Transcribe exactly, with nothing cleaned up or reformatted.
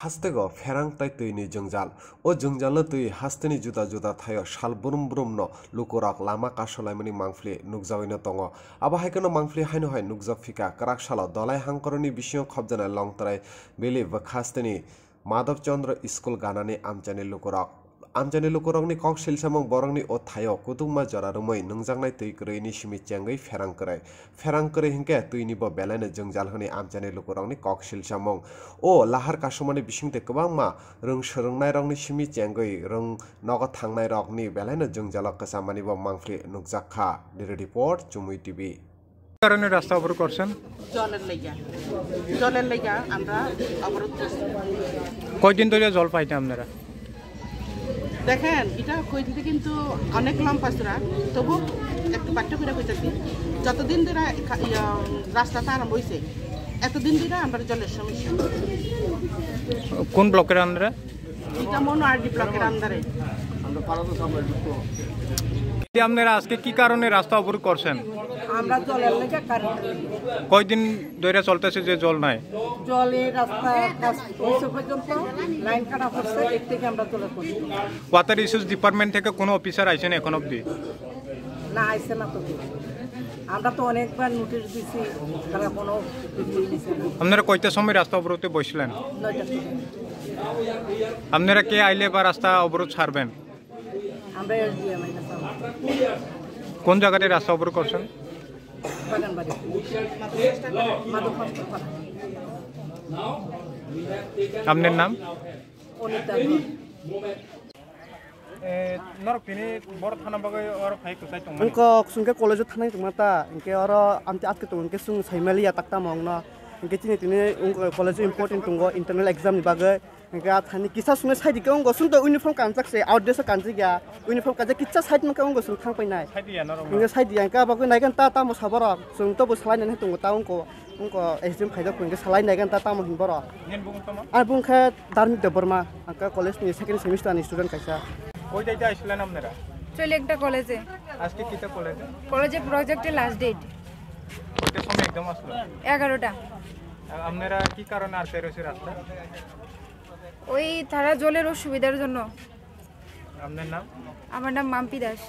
Hasteo pherang tei twini jwngjal. O jwngjalno twi hasteni juda juda thaio sal brum brumno lukurok lama kasolaimani mangpili nukjagwino tongo. Abo hai kheno mangpili haino hai nukjak phika kwrak salo Dholai hangkoroni bisingo khopjanai Longtrai Valley bwkha hasteni Madhab Chandra School ganani amchaini lukurok. Amchaini lukurokni kok silsamung borokni o thaio kutukma jora romwi nungjaknai twi kwrwini simi chengwi pherang kwrwi. Pherang kwrwi hinkhe twini bo belaino jwngjal hwnwi amchaini lukurokni kok silsamung. O lahar kasumani bisingtwi kwbangma rwng swrwngnairokni simi chengwi rwng nogo thangnairokni belaino jwngjalo kwchamani bo mangpili nukjak kha. Bureau Report, Chumui T V. কারণে রাস্তা অবরোধ করছেন? জলের লেগা, জলের লেগা আমরা অবরোধ করছি। কয়দিন ধরে জল পাইতে আপনারা? দেখেন, এটা কইতে কিন্তু অনেক লম্বা চূড়া, তবু একটু বাট্টা করে কইতাছি। যতদিন ধরে খা-, ইয়া, রাস্তাটা আরম্ভ হইছে, এতদিন ধরে আমরা জলের সমস্যা। কোন ব্লকের আন্ডারে? এটা মনোহারী ব্লকের আন্ডারে। এই আপনারা আজকে কি কারণে রাস্তা অবরোধ করছেন? আমরা জলের লেগে, কারেন্টের লেগে। কয়দিন ধরে চলতেছে যে জল নাই? জলে রাস্তা কাজ হয়েছে পর্যন্ত লাইন কাটা পড়ছে, এর থেকে আমরা জলের কষ্ট। ওয়াটার রিসোর্স ডিপার্টমেন্ট থেকে কোনো অফিসার আইছেন এখন অবধি? না, আইছে না তো। আমরা তো অনেকবার নোটিশ দিছি, তারা কোনো ইয়ে নিছে না। আপনারা কয়টার সময় রাস্তা অবরোধে বসলেন? নয়টার সময়। আপনারা কে আইলে বা রাস্তা অবরোধ ছাড়বেন? আমরা এসডিএম এর কাছে আমরা। কোন জায়গাতে রাস্তা অবরোধ করছেন? বাগানবাড়ি। মাধব হসপিটাল। আপনার নাম? অনিতা ধর। Eh, norok tini boro thana bagwi oro phai kwchai tongmani. Wngkha, chwngkhe college-o thanai tongma ta, hinkhe oro amtwi atwk tongo, hinkhe chwng saimaliya tak tamo wngno. Hinkhe chini tini wngkha college-o important tongo internal exam ni bagwi. Hinkhe a thani kisa chwngno side khe wngkha, chwngno uniform kanjak se, outdress-o kanjak ya. Uniform kanjak kisa side mankhe wngkha chwng thang painai. Side ya norok. Hinkhe side ya, hinkhe abagwi naigan ta tamo sa borok. Chwng tobo salainani tongo ta wngkha. Wngkha S D M khaijak hinkhe salai naigan ta tamo hin borok. Nini bung tamo? Ani bung khe Dharmik Debbarma, ang khe college ni second semester ni student kaisa. Koi dai dai aswlai nam nera? চলি একটা কলেজে। আজকে কিতা কলেজে? কলেজে প্রজেক্টে last date. কয়টার সময় এক্সাম আসলো? এগারোটা। আ-, আপনারা কি কারণে আটকে রয়েছে রাস্তা? ওই তারা জলের অসুবিধার জন্য। আপনার নাম? আমার নাম মাম্পি দাস।